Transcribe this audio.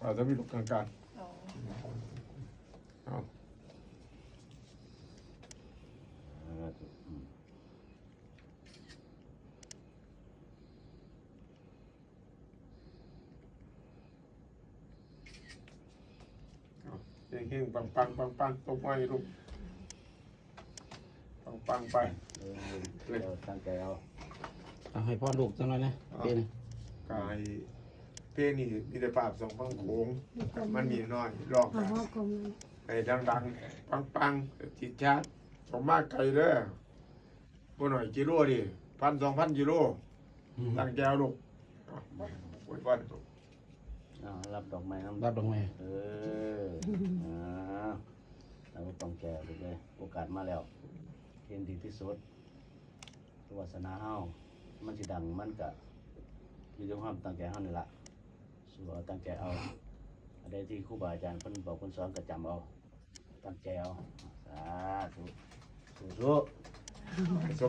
ອາດຈະມີລູກກາງໆ ອໍ ເອົາ ສາທຸ ອືມ ເຮົງໆ ປັງໆ ປັງໆ ຕົບມືໃຫ້ລູກ ປັງໆ ໄປ ເອີ ຕັ້ງໃຈເອົາ ເອົາ ໃຫ້ພອນລູກຈັກໜ້ອຍນະ ເອົາ ເພງນີ້ ກາຍ ເພງນີ້ມີແຕ່ພາບສອງຝັ່ງໂຂງ ມັນມີນ້ອຍ ລອກ ໃຫ້ດັງໆ ປັງໆ ຈິດຈາດ ອອກມາໄກເດີ ບໍ່ໜ້ອຍກິໂລເດ້ ພັນສອງພັນກິໂລ ອືມ ຕັ້ງໃຈເອົາລູກ ອວຍພອນ ອ່າ ຮັບດອກໄມ້ນຳ ຮັບດອກໄມ້ ເອີ ອ່າ ແລ້ວກໍຕ້ອງແກ່ໄປເລີຍ ໂອກາດມາແລ້ວ ເຮັດໃຫ້ດີທີ່ສຸດ ວາສະໜາເຮົາ ມັນຊິດັງ ມັນກະຢູ່ທີ່ຄວາມຕັ້ງໃຈເຮົານີ້ລະ ສູ້ເອົາ ຕັ້ງໃຈເອົາ ອັນໃດທີ່ຄູບາອາຈານເພິ່ນບອກເພິ່ນສອນກໍຈຳເອົາ ຕັ້ງໃຈເອົາ ສາທຸ ສູ້ໆ